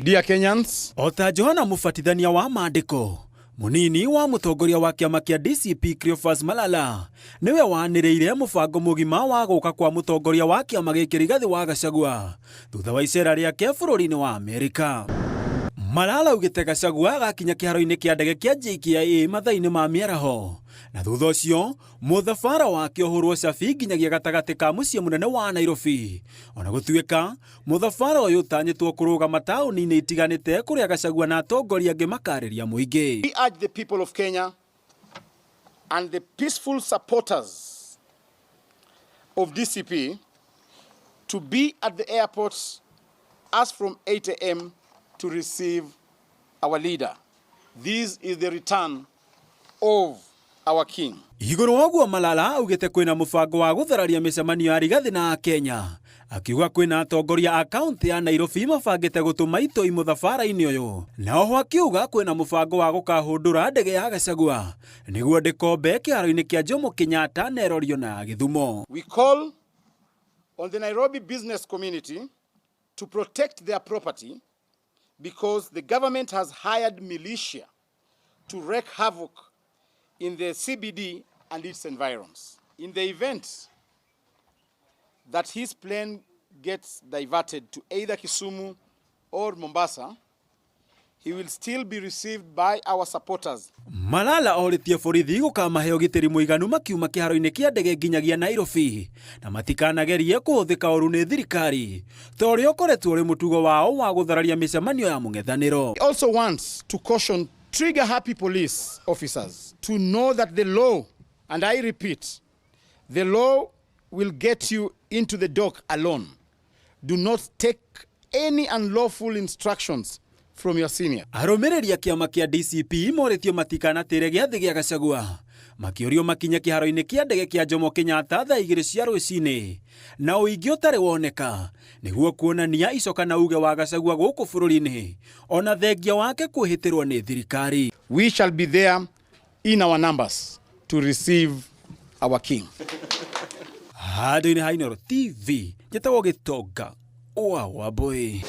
Dear Kenyans, O ta Johana Mũbatithania wa maandĩko, mũnini wa mũtongoria wa kĩama kĩa DCP Cleophas Malala nĩwe wanĩrĩire mũbango mũgima wa gũka kwa mũtongoria wa kĩama gĩkĩ Rigathĩ wa Gachagua thutha wa icera rĩake bũrũri-inĩ wa Amerika. Malala augĩte Gachagua agakinya kĩharo-inĩ kĩa ndege kĩa JKIA mathaa-inĩ ma mĩaraho na thutha ũcio mũthabara wake ũhũrwo cabi nginyagia gatagatĩ ka mũciĩ mũnene wa Nairobi. Ona gũtuĩka mũthabara ũyũ ũtanyĩtwo kũrũgama taũni-inĩ itiganĩte kũrĩa Gachagua na atongoria angĩ makarĩria mũingĩ. We urge the people of Kenya and the peaceful supporters of DCP to be at the airport as from 8 a.m. to receive our leader. This is the return of our king. Igũrũ wa ũguo Malala augĩte kwĩna mũbango wa gũthararia mĩcemanio ya Rigathĩ na Akenya, akiuga kwĩna atongoria a kaunti ya Nairobi mabangĩte gũtũma itoi mũthabara-inĩ ũyũ, na oho akiuga kwĩna mũbango wa gũkahũndũra ndege ya Gachagua nĩguo ndĩkombe kĩharo-inĩ kĩa Jomo Kenyatta na ĩrorio na Gĩthumo. We call on the Nairobi business community to protect their property because the government has hired militia to wreak havoc in the CBD and its environs. In the event that his plane gets diverted to either Kisumu or Mombasa, he will still be received by our supporters. Malala orĩtie borithi gũkamahe ũgitĩri mũiganu makiuma kĩharo-inĩ kĩa ndege nginyagia Nairobi na matikanagerie kũhũthĩka ũru nĩ thirikari ta ũrĩa ũkoretwo ũrĩ mũtugo wao wa gũthararia mĩcemanio ya mũng'ethanĩro. He also wants to caution trigger-happy police officers to know that the law, and I repeat, the law will get you into the dock alone. Do not take any unlawful instructions from your senior. Arũmĩrĩri a kĩama kĩa DCP morĩtio matikanatĩre gĩathĩ gĩa Gachagua makĩũrio makinye kĩharo-inĩ kĩa ndege kĩa Jomo Kenyatta thaa 2 cia rũcinĩ na ũingĩ ũtarĩ woneka nĩguo kuonania icoka na uge wa Gachagua gũkũ bũrũri-inĩ ona thengia wake kwĩhĩtĩrwo nĩ thirikari. We shall be there in our numbers to receive our king. Handũ-inĩ ha Inooro TV njĩtagwo Gĩtonga wa Wambui.